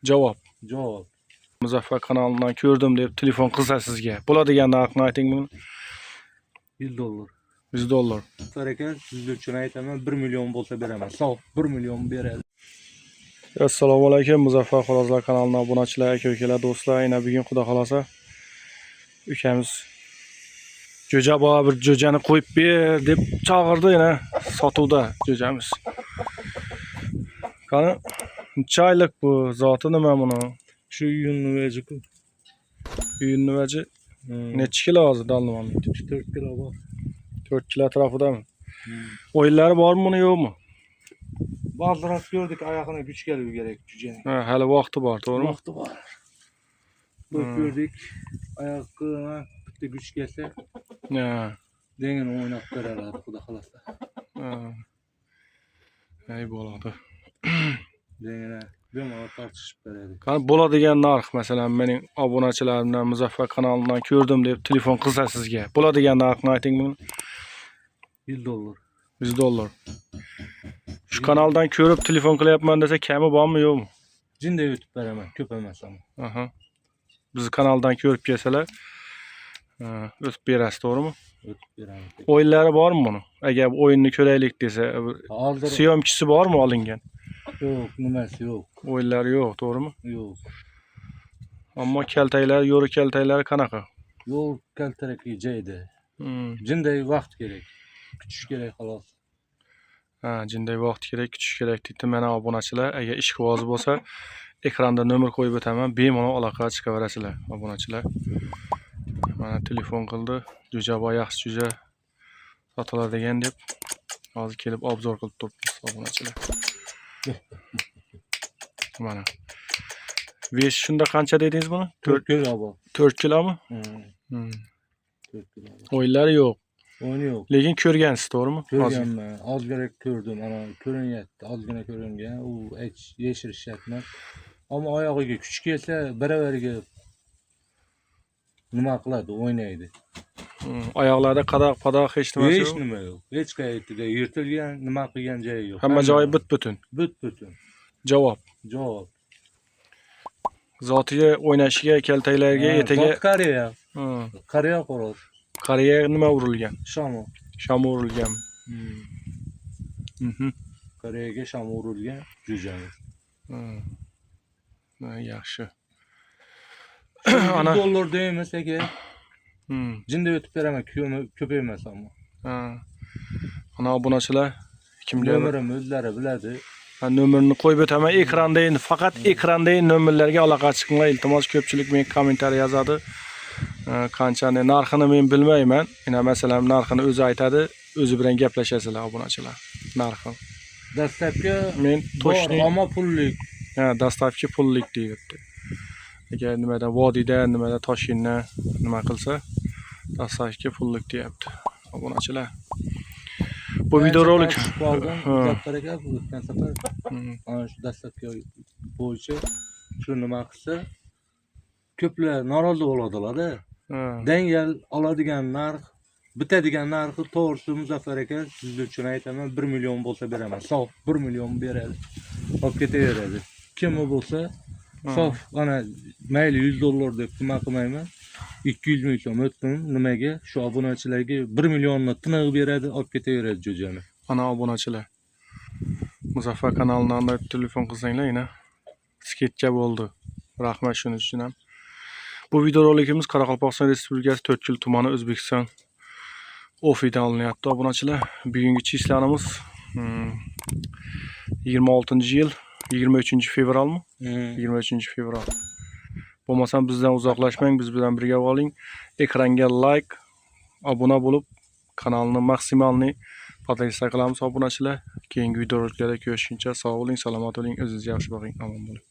Javob. Javob. Muzaffar kanalidan ko'rdim deb telefon qilsa sizga. Bo'ladigan narxni ayting buni. 100 dollar. 100 dollar. Muzaffar aka, siz uchun aytaman, 1 million bo'lsa beraman. Sof 1 million beradi. Assalomu alaykum Muzaffar Xo'rozlar kanalining obunachilar, aka ukalar, do'stlar. Yana bugun xudo xolasa ukamiz jo'ja bor, bir jo'jani qo'yib ber deb chaqirdi, yana sotuvda jo'jamiz. Qani, necha oylik bu? Zoti nima buni? Shu iyunni vaji-ku. Iyunni vaji necha kilo hozir dalnimanni? 4 kilo bor. 4 kilo atrofidami? O'yinlari bormi buni, yo'qmi? Ba'ziroq ko'rdik, oyog'ini kuch kelib kerak jo'jani. Ha, hali vaqti bor, to'g'rimi? Vaqti bor. Ko'p ko'rdik. Oyoqqa bitta kuch kelsa, dengini o'ynab beradi, xudo xolasa. Ha. Ey bo'ladi. Dengini bemalol tortishib beradi. Qani bo'ladigan narx, masalan, mening obunachilarimdan Muzaffar kanalidan ko'rdim deb telefon qilsa sizga. Bo'ladigan narxni ayting buni. 100 dollar. 100 dollar. Shu kanaldan ko'rib telefon qilyapman desa, kami bormi, yo'qmi? Jinday o'tib beraman, ko'p emas ammo. Aha. Bizni kanaldan ko'rib kelsalar, ha, o'tib berasiz, to'g'rimi? O'tib beraman. O'yinlari bormi buni? Agar o'yinni ko'raylik desa, Hozir syomkisi bormi olingan? yo'q, nimasi yo'q. O'yinlari yo'q, to'g'rimi? Yo'q. Ammo kaltaklari, yo'ri kaltaklari qanaqa? Yo'l kaltarak joyda. Jinday vaqt kerak. Kutish kerak xolos. Ha, jinday vaqt kerak, kutish kerak deydi. Mana obunachilar, agar ishqiboz bo'lsa, ekranda nomer qo'yib o'taman, bemalol aloqaga chiqaverasizlar, obunachilar. Mana telefon qildi, jo'ja bor, yaxshi jo'ja sotiladigan deb. Hozir kelib обзор qilib turibmiz, obunachilar. Mana. Вес shunda qancha dedingiz buni? 4 kilo bor. 4 kilomi? Hmm, 4 kilo bor. O'yinlari yo'q. O'yini yo'q. Lekin ko'rgansiz, to'g'rimi? Hozir. Ko'rganman, ozgina ko'rdim, ana ko'rinyapti, ozgina ko'ringan, u hech yashirish shart emas. Ammo oyog'iga kuch kelsa, baravariga nima qiladi, o'ynaydi. Oyoqlarida qadoq padoq hech nimasi Hech yo'q. nima yo'q. Hech qayerda yirtilgan, nima qilgan joyi yo'q. Hamma joyi but-butun. But-butun. Javob. Javob. Zotiga, o'ynashiga, kaltaklarga, Ha, etiga. zot Koreya. Koreya xo'roz. Koreyaga nima urilgan? Shamo. Sham urilgan. Koreyaga sham urilgan jo'jamiz. Ha, yaxshi. Ana Ana. dollar deymiz aka. Jinda o'tib beraman, ko'p emas ammo. Ha. Ana obunachilar kimga Nomerim o'zlari biladi. Ha, nomerini qo'yib o'taman ekranda, endi faqat ekrandagi nomerlarga aloqa chiqinglar, iltimos. Ko'pchilik men kommentariy yozadi. Qanchani narxini men bilmayman. Mana masalan, narxini o'zi aytadi, o'zi bilan gaplashasizlar, obunachilar. Narxi. Dastlabki Men bor, точный ammo pullik. Ha, dastlabki pullik deyapti. Agar nimada vodiyda, nimada Toshkentdan nima qilsa, dastlabki pullik deyapti. Obunachilar. Bu videorolik Chiqib qoldim. Ha. Muzaffar aka, bu o'tgan safar ana shu dastlabki bo'yicha shu nima qilsa, ko'plar norozi bo'ladilar-da. Dangal oladigan narx, bitadigan narxi to'g'risi, Muzaffar aka, siz uchun aytaman, 1 million bo'lsa beraman. Sof 1 million beradi. Olib ketaveradi. Kimi bo'lsa, sof ana mayli 100 dollar deb nima qilmayman. 200 ming so'm o'tdim nimaga? Shu obunachilarga 1 millionni tinig'i beradi, olib ketaveradi jo'jani. Ana obunachilar. Muzaffar kanalidan da telefon qilsanglar, yana скидка bo'ldi. Rahmat shuning uchun ham. Bu videorolikimiz Qoraqalpog'iston Respublikasi To'rtko'l tumani, O'zbekiston ofidan olinyapti, obunachilar. Bugungi числа miz 26-yil 23 fevralmi? 23 fevral. Bo'lmasam bizdan uzoqlashmang, biz bilan birga bo'ling. Ekranga like, obuna bo'lib, kanalni максимальный подписка qilamiz, obunachilar. Keyingi videoroliklarda ko'rishguncha sog' bo'ling, salomat bo'ling, o'zingizni yaxshi boqing, omon bo'ling.